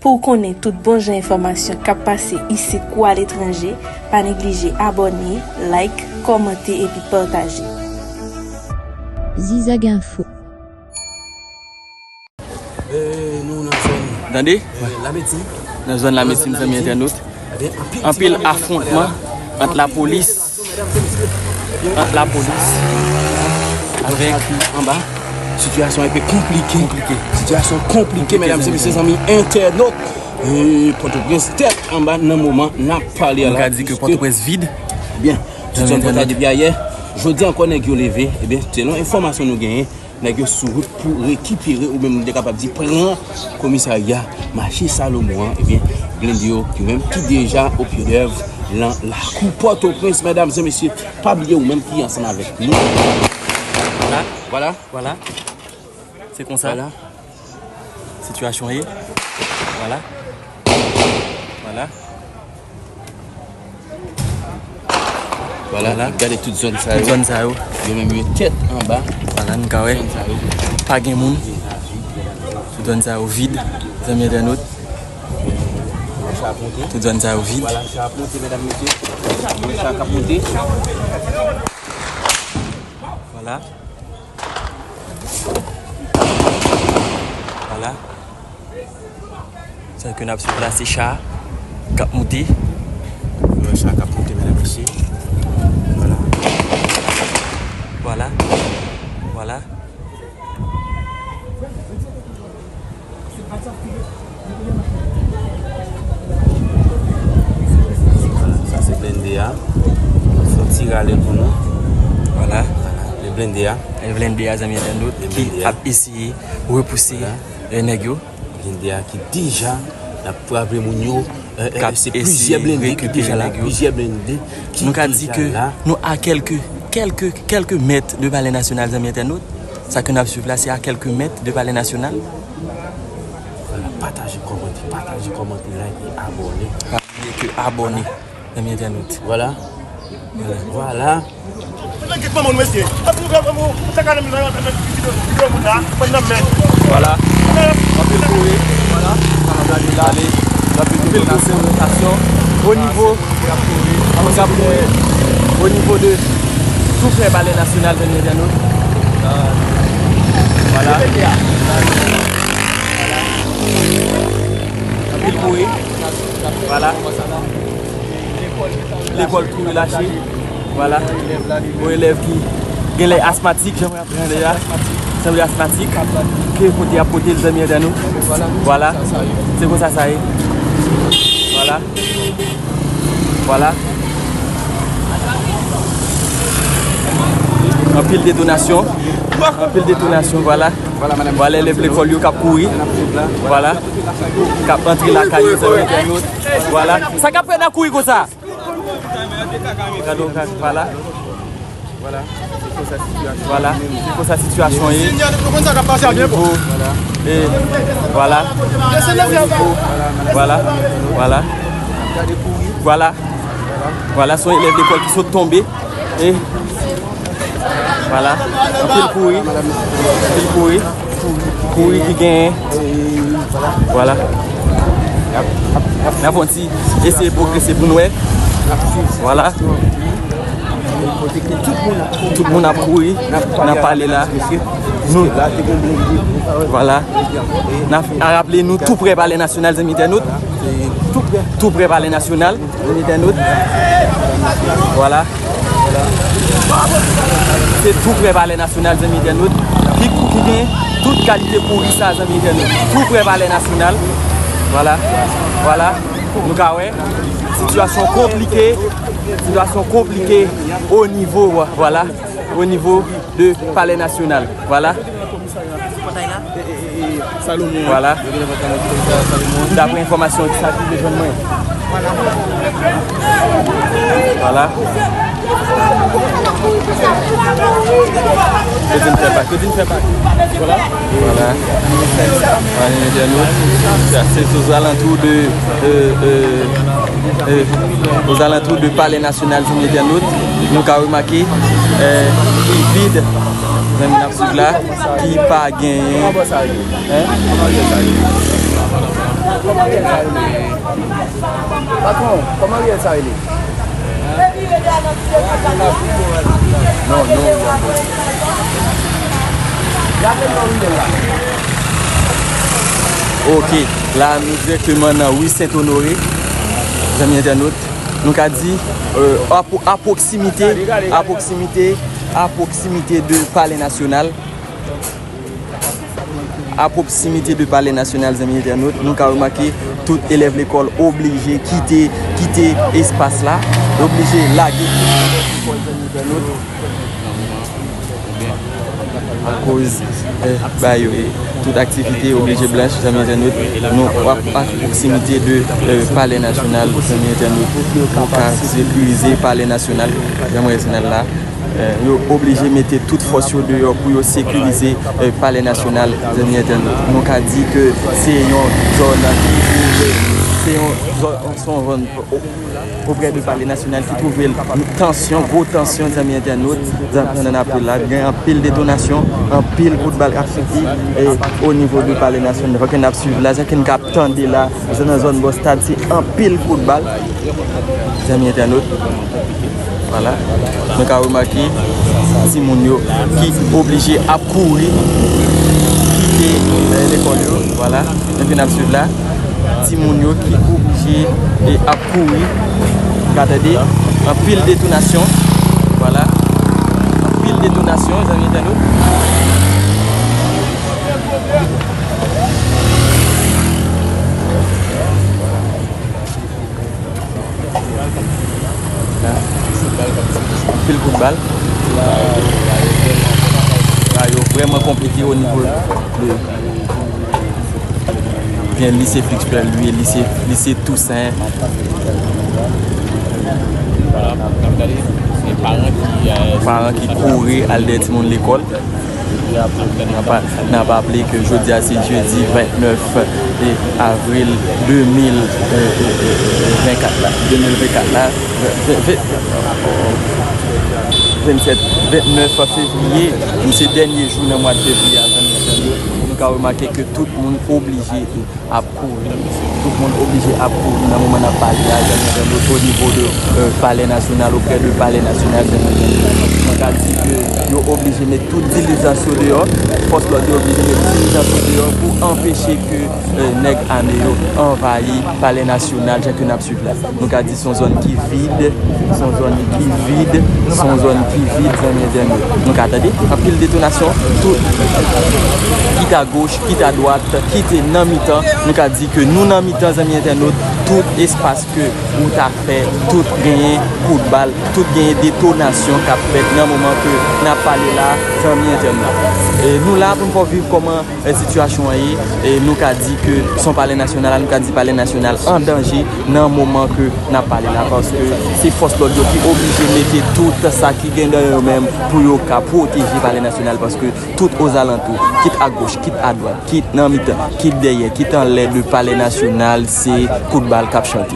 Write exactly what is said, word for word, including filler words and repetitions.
Pou w konnen tout bon jan enfòmasyon k ap pase isit kou aletranje, pa neglije abòne, like, kòmante epi pataje. Zizag Info. Eh, nou nan zòn, tande? Eh, Lameti. Nan zòn Lameti, zanmi entènot. Anpil afwontman ant lapolis, ant lapolis avèk anba. Sitiyasyon enpe konplike. Konplike. Sitiyasyon konplike, medam e mesye, zanmi entènot. Eh, Pòtoprens tèt anba nan moman n ap pale a la. Nou ka di ke Pòtoprens vid. Byen, tout zòn pòtay depi ayè. Jodi ankò, nèg yo leve. Ebyen, selon enfòmasyon nou genyen, nèg yo sou wout pou rekipere, oubyen m te kapab di pran komisarya mache Salomon an, ebyen, blende yo ki menm ki deja o pye dèv lan lakou Pòtoprens, medam e mesye, pa bliye ou menm ki ansanm avèk nou. Vwala. Vwala. Se konsa. Vwala. Sitiyasyon ye. Vwala. Vwala. Vwala, gade tout zòn sa yo. Tout zòn sa yo. Yo menm yo tèt anba. Vwala, nou ka wè. Zòn sa yo. Pa gen moun. Tout zòn sa yo vid, zanmi entènot. Tout zòn sa yo vid. Vwala, cha ap monte, medam, mesye. Cha k ap monte. Vwala. Vwala. Sa ke n ap swiv la, se cha k ap moute. Wè cha k ap moute, medam, mesye. Vwala. Vwala. Vwala. Sa se blende a. Fè yon ti rale pou nou. Vwala. Vwala. Le blende a. Le blende a, zanmi entènot, ki ap eseye repouse, eh, nèg yo. Blende a ki deja, n ap frape moun yo. Eh, eh, se plizyè blende ki deja la, plizyè blende ki deja la. Nou ka di ke nou a kèlke, kèlke, kèlke mèt de Palè Nasyonal, zanmi entènot. Sa ke n ap swiv la, se a kèlke mèt de Palè Nasyonal. Vwala, pataje, kòmante, pataje, kòmante, like e abòne. Pa bliye ke abòne, zanmi entènot. Vwala. Vwala. Vwala. Vwala. Anpil kouri. Vwala. Anpil kouri. O nivo, o nivo de tou prè Palè Nasyonal, zanmi entènot. Vwala. Anpil kouri. Vwala. Lekòl tou relache. Vwala. Yon elèv ki genlè asmatik, jan mwen ap gade a. Sanble asmatik. Ke kote y ap pote l, zanmi entènot. Vwala. Se konsa sa ye. Vwala. Vwala. Anpil detonasyon. Anpil detonasyon, vwala. Vwala, elèv lekòl yo k ap kouri. Vwala. K ap antre lakay yo, zanmi entènot. Vwala. Sa k ap fèt nan kouri konsa? Gade w, vwala. Vwala. Se konsa sitiyasyon ye. O nivo. E, vwala. Vwala. Vwala. Vwala. Vwala, se yon elèv lekòl ki sot tonbe. E, vwala. Anpil kouri. Anpil kouri. Kouri ki genyen. Vwala. N ap fè yon ti eseye pwogrese pou n wè. Vwala. Tout moun ap kouri. N ap pale la. Nou. Vwala. N ap raple nou tou prè Palè Nasyonal, zanmi entènot. Tou prè Palè Nasyonal. Zanmi entènot. Vwala. Se tou prè Palè Nasyonal, zanmi entènot. Ki, ki gen tout kalite kouri sa, zanmi entènot. Tou prè Palè Nasyonal. Vwala. Vwala. Nou ka wè. Sitiyasyon konplike. Sitiyasyon konplike o nivo, vwala. O nivo de Palè Nasyonal. Vwala. Vwala. Daprè enfòmasyon ki sa ki rive jwenn mwen. Vwala. Ke Dye fè pa, ke Dye fè pa. Vwala. Vwala. Vwala, entènot. Sa se ozalantou de, euh, euh, euh, ozalantou de Palè Nasyonal, zanmi entènot. Nou ka remake, euh, ki vid, zanmi n ap swiv la, ki pa genyen. Hein? Patwon, kòman riyèl sa rele? Non, non, riyèl. Gade non riyèl la. Ok, la nou dirèkteman nan ri Sent Onore. Zanmi entènot, nou ka di, euh, a pwoksimite, a pwoksimite, a pwoksimite de Palè Nasyonal. A pwoksimite de Palè Nasyonal, zanmi entènot, nou ka remake tout elèv lekòl oblije kite, kite espas la, oblije lage tout elèv lekòl, zanmi entènot. Akoz, eh, ba yo, eh, tout aktivite oblije blanch, zanmi entènot. Nou ap a pwoksimite de, eh, Palè Nasyonal, zanmi entènot. Nou ka sekirize Palè Nasyonal, zanmi entènot la. Eh, yo oblije mete tout fòs yo deyò pou yo sekirize, eh, Palè Nasyonal, zanmi entènot. Nou ka di ke se yon zòn ki twouve, se yon zòn, se yon zòn oprè de Palè Nasyonal ki twouve l tansyon, gwo tansyon, zanmi entènot, pandan n ap la, gen anpil detonasyon, anpil kout bal k ap soti, e o nivo de Palè Nasyonal, jan ke n ap swiv la, jan ke n ap tande la, nan zòn bò stad, se anpil kout bal, zanmi entènot. Vwala. Nou ka remake timoun yo ki oblije ap kouri kite, eh, lekòl yo. Vwala. Jan ke n ap swiv la. Timoun yo ki oblije, eh, ap kouri. Ka tande. Anpil detonasyon. Vwala. Anpil detonasyon, zanmi entènot. Anpil kout bal. Bagay yo vrèman konplike o nivo de, gen lise Felix Pierre Louis, lise, lise Toussaint. Paran ki kouri al dèyè timoun lekòl. N ap, n ap aple ke jodi a se jedi vennèf avril de mil vennkat la. De mil vennkat la. Venn, venn, vennsèt, vennèf fevriye, se dènye jou nan mwa fevriye a, zanmi entènot. Nou ka remake ke tout moun oblije ap kouri. Tout moun oblije ap kouri nan moman n ap pale a, zanmi entènot, o nivo de, euh, Palè Nasyonal, oprè de Palè Nasyonal, zanmi entènot. Mwen ka di ke yo oblije met tout dilizans yo deyò, fòs lòd yo oblije met dilizans yo deyò pou anpeche ke, euh, nèg ame yo anvayi Palè Nasyonal, jan ke n ap swiv la. Nou ka di se yon zòn ki vid, se yon zòn ki vid, se yon zòn ki vid, zanmi entènot. Nou ka tande anpil detonasyon, tout, kit a goch, kit a dwat, kit nan mitan. Nou ka di ke nou nan mitan, zanmi entènot, tout espas ke ou ta fè, tout genyen kout bal, tout genyen detonasyon k ap fèt nan moman ke n ap pale la, zanmi entènot. E nou la pou n fè w viv kòman e, sitiyasyon an ye, e, nou ka di ke se yon Palè Nasyonal la, nou ka di Palè Nasyonal an danje nan moman ke n ap pale la, paske se fòs lòd yo ki oblije mete tout sa ki gen nan yo menm pou yo ka pwoteje Palè Nasyonal, paske tout ozalantou, kit a goch, kit a dwat, kit nan mitan, kit dèyè, kit anlè de Palè Nasyonal, se kout bal k ap chante.